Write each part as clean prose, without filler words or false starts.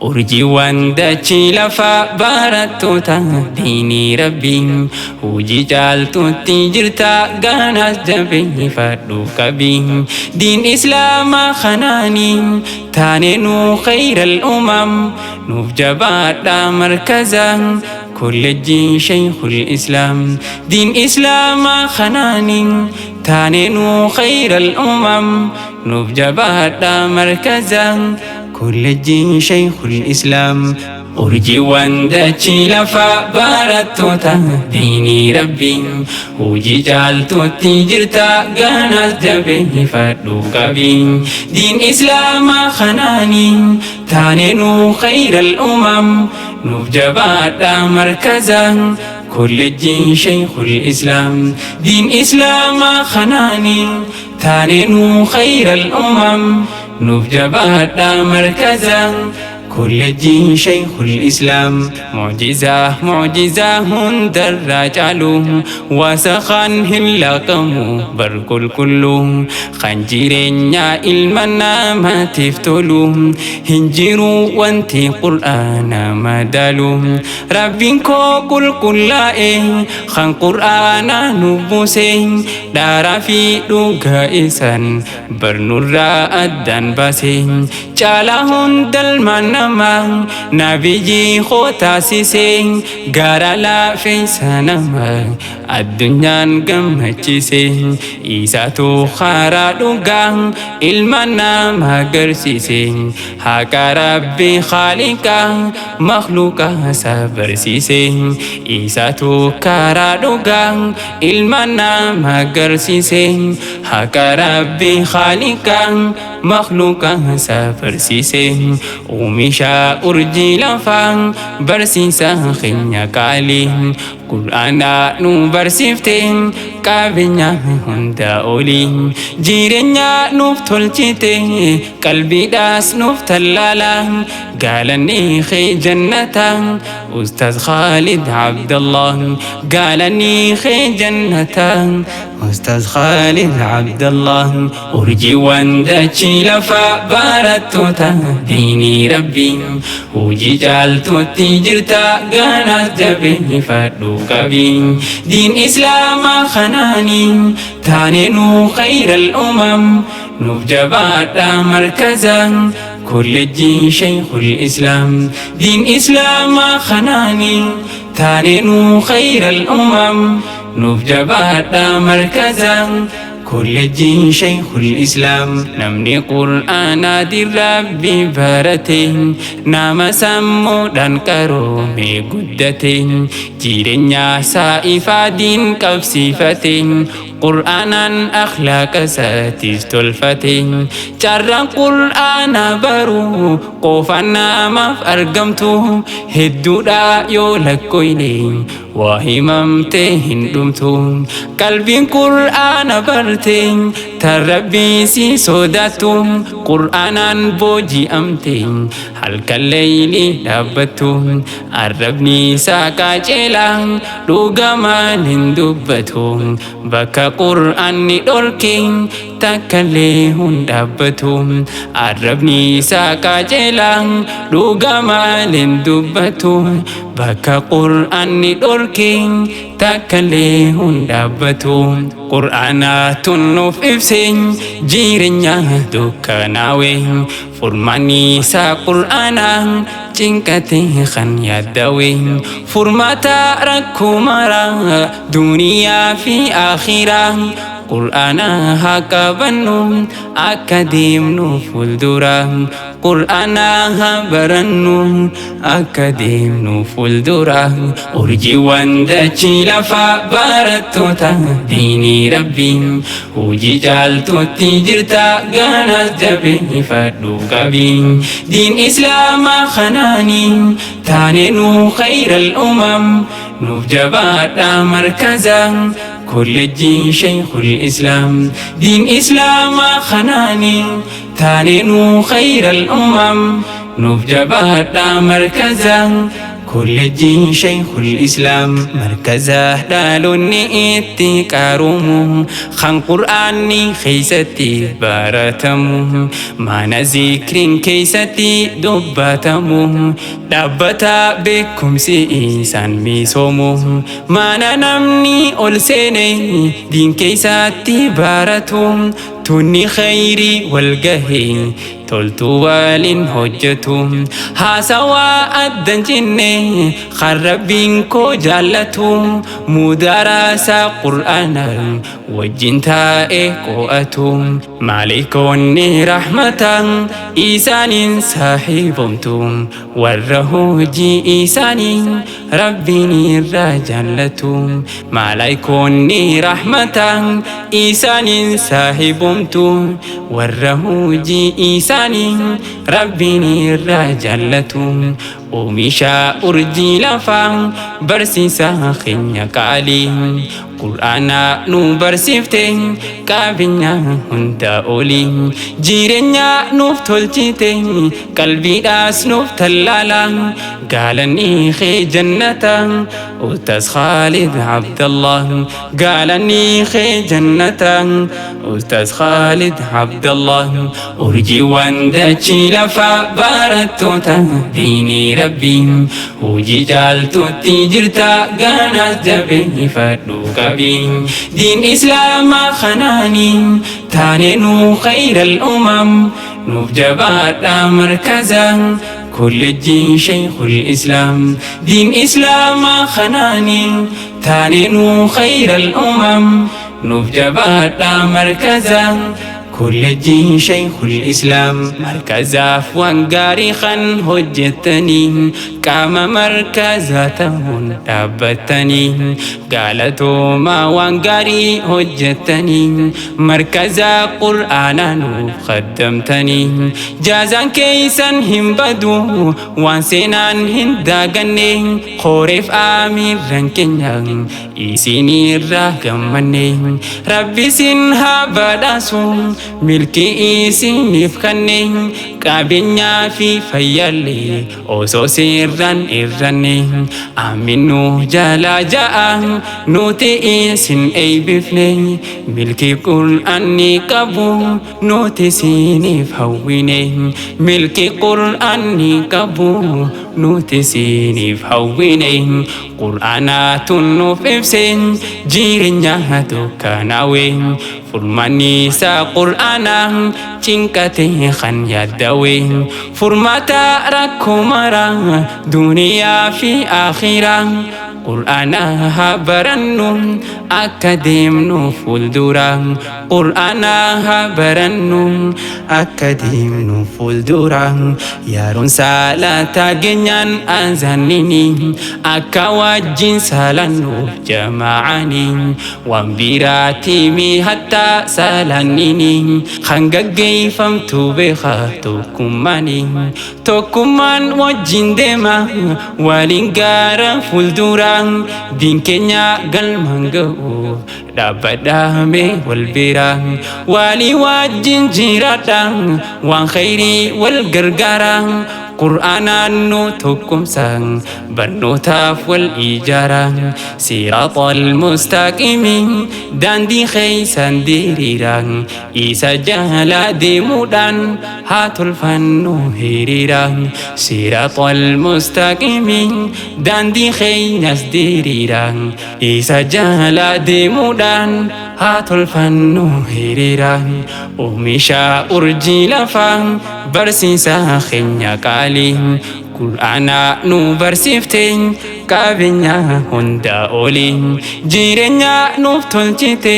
Urjiiwwan dachii lafaa barattoota diinii rabbii hojii caaltuutti jirta ganaas jabeeffadhu qabii. Diin islaamaa kanaanii taane nu khayral umam nuuf jabaadhaa markaza kolleejjii shaykhul islaam. Diin islaamaa kanaanii taane nu khayral umam nuuf jabaadhaa markaza kolleejjii shaykhul islaam. Urjiiwwan dachii lafaa barattoota diinii rabbii hojii caaltuutti jirta ganaas jabeeffadhu qabii. Diin islaamaa kanaanii taane nu khayral umam nuuf jabaadhaa markaza kolleejjii shaykhul islaam. Diin islaamaa kanaanii taane nu khayral umam nuuf jabaadhaa markaza kolleejjii shaykhul islaam. Mucjizaa mucjizaa hundarraa caalu wasakhaan hin laqamu bar qulqulluu kan jireenyaa ilma namaatiif tolu hin jiru wanti qur'aana madaalu. Rabbiin koo qulqullaa'e kan qur'aana nu buuse dhaaraa fi dhugaa isaan barnurraa addaan baase caalaa hundalmaan nama nabiyyi koo taasise gara laafeessa nama addunyaan gammachiise isaatu karaa dhugaa ilma nama agarsiise haqa rabbi khaaliqa makhluuqa isa barsiise isaatu karaa dhugaa ilma nama agarsiise haqa rabbi khaaliqa makhluuqa isa barsiise. Oomisha urjii lafaa barsiisa keenya qaalii qur'aana nu barsiifte qabeenya hunda olii jireenya nuuf tolchite qalbiidhaas nuuf tallaala gaalanni kee jannata Ustaaz Khalid Abdallah gaalanni kee jannata Ustaaz Khalid Abdallah. Urjiiwwan dachii lafaa barattoota diinii rabbii hojii caaltuutti jirta ganaas jabeeffadhu qabii. Diin islaamaa kanaanii taane nu khayral umam nuuf jabaadhaa markaza kolleejjii shaykhul islaam. Diin islaamaa kanaanii taane nu khayral umam nuuf jabaadhaa markaza kolleejjii shaykhul islaam. Namni qur'aanaa rabbi barate nama sammuudhaan qaroomee guddate jireenya isaa ifaa diin qabsiifate qur'aanaan akhlaaqa isaatiis tolfate carraan qur'aana baruu qofa namaaf argamtu hedduudha yoo lakkoyne waa himamte hin dhumtu. Qalbiin qur'aana barte tan rabbii si sodaattu qur'aanaan booji'amte halkan leeylii dhaabbattu arrabni isaa qaceelaa dhugamaan hin dubbatu bakka qur'aanni dhorke takkallee hin dhaabbatu arrabni isaa qaceelaa dhugamaan hin dubbatu bakka qur'aanni dhorke takkallee hin dhaabbatu. Qur'aanaatu nuuf ibse jireenya dukkanaa'e furmaanni isaa qur'aana cinqate kan yaaddawe furmaata rakkoo mara duniyaa fi akhiraa qur'aana haa qabannu akka deemnu fuuldura qur'aana haa barannu akka deemnu fuuldura. Urjiiwwan dachii lafaa barattoota diinii rabbii hojii caaltuutti jirta ganaas jabeeffadhu qabii. Diin islaamaa kanaanii taane nu khayral umam nuuf jabaadhaa markaza kolleejjii shaykhul islaam. Diin islaamaa kanaanii taane nu khayral umam nuuf jabaadhaa markaza Kolleejjiin Shaykhul Islaam markaza dhaloonni itti qarumu, kan Qur'aanni keessatti baratamu, mana zikriin keessatti dubbatamu, dhaabbata beekumsi isaan misoomu, mana namni ol seene diin keessatti baratu, tunni khayrii wal gahee toltuu waliin hojjetu, haasawaa addan cinne kan Rabbiin koo jaallatu, mudaraasaa Qur'aana wajjin taa'ee qo'atu, maleekoonni rahmata isaaniin saahiibomtu, warra hojii isaanii Rabbiin irraa jaallatu, maleekoonni rahmata isaaniin saahiibomtu, warra hojii isaanii Rabbiin irraa jaallatu. Oomisha urjii lafaa barsiisaa keenya qaalii, Qur'aana nu barsiifte qabeenya hunda olii, jireenya nuuf tolchite qalbiidhaas nuuf tallaala, gaalanni kee jannata Ustaz Khalid Abdallah, gaalanni kee jannata Ustaz Khalid Abdallah. Urjiiwwan dachii lafaa barattoota diinii Rabbii, hojii caaltutti jirta ganaas jabeeffadhu qabii, diin Islaamaa kanaanii taane nu khayral umam, nuuf jabaadhaa markaza kolleejjiin Shaykhul Islaam, diin Islaamaa kanaanii taane nu khayral umam, nuuf jabaadhaa markaza kolleejjiin Shaykhul Islaam. Markazaaf waan gaarii kan hojjettanii qaama markazaa ta'uun dhaabbattanii, galatoomaa waan gaarii hojjettanii markazaa Qur'aanaa nuuf khaddamtanii, jaazaan keessan hin badu waan seenaan hin daaganne, qoreef amiirran keenya isinirraa gammanne, Rabbi isin haa badhaasu milkii isiniif kanne, qabeenyaa fi fayyaallee osoo sirraan irranne, aminnu jalaa ja'a nuti isin eeybifne, milkii Qur'aanni qabu nuti isiniif hawwine, milkii Qur'aanni qabu nuti isiniif hawwine, Qur'aanaatu nuuf ibse jireenya dukkanaa'e, furmaanni isaa Qur'aana cinqate kan yaaddawe, furmaata rakkoo mara duniyaa fi akhiraa, Qur'aana haa barannu akka deemnu fuuldura, Qur'aana haa barannu akka deemnu fuuldura, yeroon salaata geenyaan azannini akka wajjin salannuuf jamaa'anii, waan biraatimi hatta salannini kan gaggeeffamtu beeka tokkummaani, tokkummaan wajjin deema waliin gara fuuldura, diin keenya galmaan ga'u dhaabbadhaame wal bira, walii wajjin jiraadha waan khayrii wal gargaara, Qur'aanaan nu tokkumsa barnootaaf wal ijaara, siraaxal mustaaqimi daandii keeysan diriira, isa jala deemuudhaan haa tolfannu hiriira, siraaxal mustaaqimi daandii keenyas diriira, isa jala deemuudhaan haa tolfannu hiriira. Oomisha urjii lafaa barsiisaa keenya qaalii, Qur'aana nu barsiifte qabeenya hunda olii, jireenya nuuf tolchite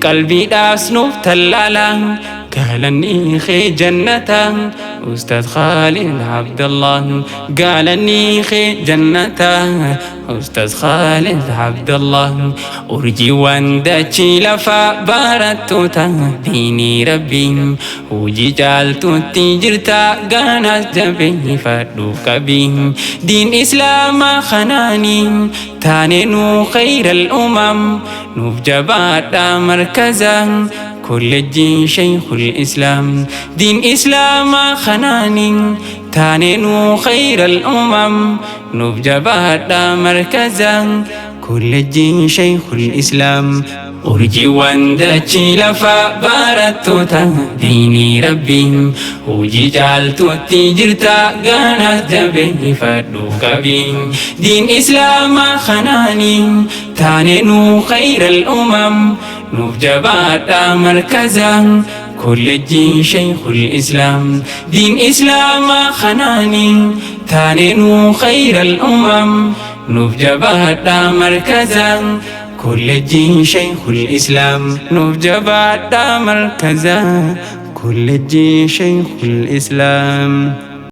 qalbiidhaas nuuf tallaala, gaalanni kee jannata Ustaz Khalid Abdallah, gaalanni kee jannata Ustaz Khalid Abdallah. Urjiiwwan dachii lafaa barattoota diinii Rabbii, hojii caaltutti jirta ganaas jabeeffadhu qabii, diin Islaamaa kanaanii taane nu khayral umam, nuuf jabaadhaa markaza kolleejjiin Shaykhul Islaam, diin Islaamaa kanaanii Taaneenuu khayral umam nuuf jabaadhaa markaza kolleejjiin Shaykhul Islaam. Urjiiwwan dachii lafaa barattoota diinii Rabbii, hojii caaltuutti jirta ganaas jabeeffadhu qabii. Diin Islaamaa kanaanii taaneenuu khayral umam nuuf jabaadhaa markaza kolleejjiin Shaykhul Islaam. Diin Islaamaa kanaanii taaneenuu khayral umam nuuf jabaadhaa markaza kolleejjiin Shaykhul Islaam. Nuuf jabaadhaa markaza kolleejjiin Shaykhul Islaam.